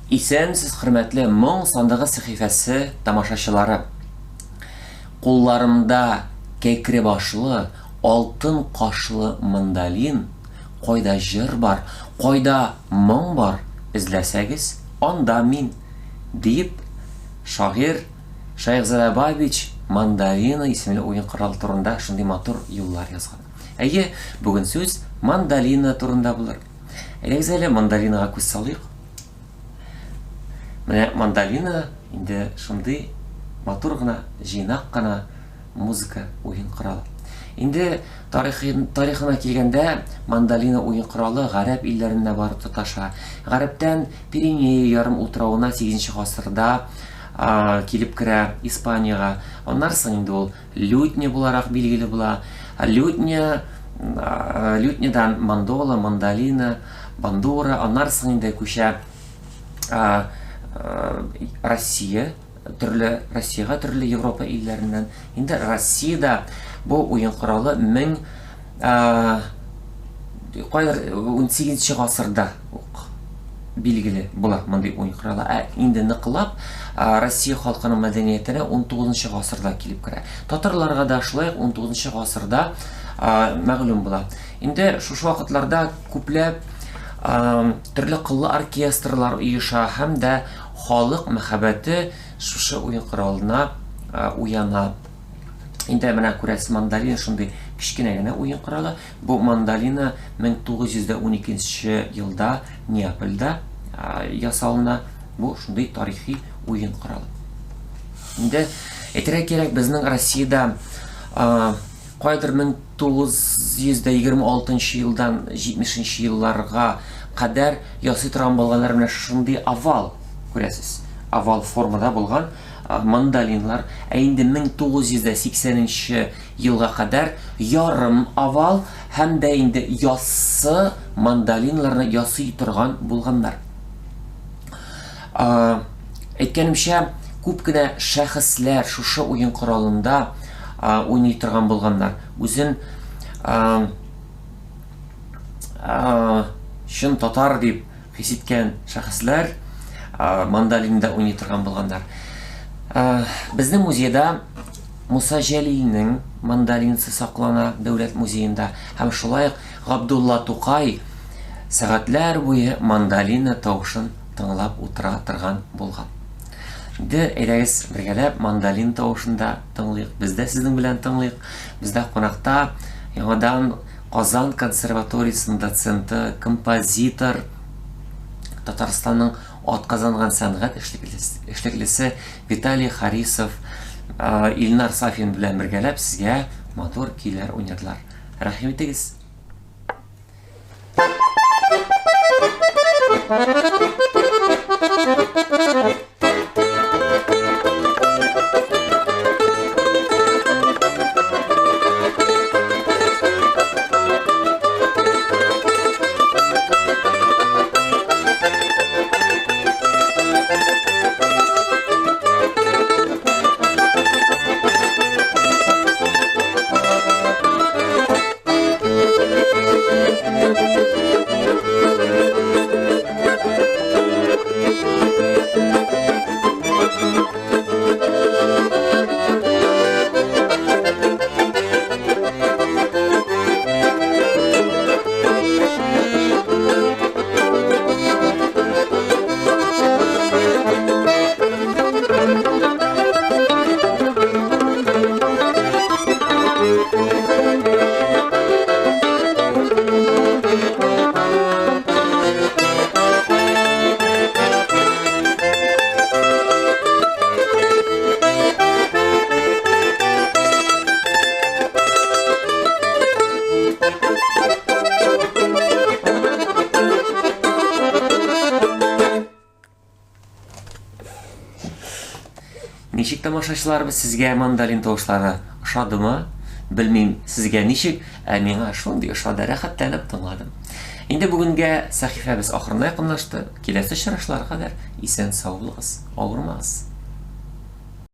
Исәнмесез, хөрмәтле Моң сандыгы сәхифәсе тамашачылары! Кулларымда кәкре башлы, алтын кашлы мандолин, кайда җыр бар, кайда моң бар, эзләсәгез, анда мин, диеп, шагыйрь Шәехзадә Бабич Мандолина исемле уен коралы турында шундый матур юллар язган. Әйе, бүген сүз мандолина турында булыр. Әйдәгез әле мандолинага күз салыйк. Менә мандолина инде шундый матур гына, җыйнак кына музыка уен коралы. Инде тарихи, тарихына килгәндә, мандолина уен коралы гарәп илләренә барып тоташа. Гарәптән Пиренея ярым утравына 8 гасырда килеп керә Испаниягә. Аннан соң инде ул Лютня буларак билгеле була. Лютня, лютнядан мандола, мандолина, бандура, аннан соң инде күчә Россия, төрле Россиягә, төрле Европа илләреннән. Инде Россиядә бу уен коралы мең кайдыр 18 гасырда ук билгеле була мондый уен коралы. Ә инде ныклап Россия халкының мәдәниятенә 19 гасырда килеп керә. Татарларга да шулай ук 19 гасырда мәгълүм була. Инде шушы вакытларда күпләп төрле кыллы оркестрлар оеша һәм дә халык мәхәббәте шушы уен коралына уяна. Инде менә күрәсез, мандолина шундый кечкенә генә уен коралы. Бу мандолина 1912 елда Неапольдә ясалына. Бу шундый тарихи уен коралы. Инде әйтергә кирәк, безнең Россиядә кайдыр 1926 елдан 70 елларга кадәр ясый торган булганнар менә шундый овал, күрәсез, овал формада булган мандолинлар. Ә инде 1980 елга кадәр ярым овал һәм дә инде яссы мандолинларны ясый торган булганнар. Әйткәнемчә, күп кенә шәхесләр шушы уен коралында уйный торган булганнар. Үзен чын татар дип хис иткән шәхесләр мандолинда уйный торган булганнар. Безнең музейда Муса Җәлилнең мандолинасы саклана Дәүләт музеенда һәм шулай ук Габдулла Тукай сәгатьләр буе мандолина тавышын тыңлап утыра торган булган. Инде әйдәгез бергәләп мандолин тавышын да тыңлыйк. Без дә сезнең белән тыңлыйк. Бездә кунакта яңадан Казан консерваториясенең доценты, композитор, Татарстанның атказанган сәнгать эшлеклесе Виталий Харисов, Илнар Сафин белән бергәләп сезгә матур көйләр уйнадылар. Рәхим итегез! Ничек тамашачыларыбыз сезгә мандолин тавышлары ошадымы? Белмим, сезгә ничек, ә миңа шундый ошады, рәхәтләнеп тыңладым. Инде бүгенгә сәхифәбез ахырына якынлашты. Киләсе очрашуларга кадәр исән сау булыгыз, авырмагыз.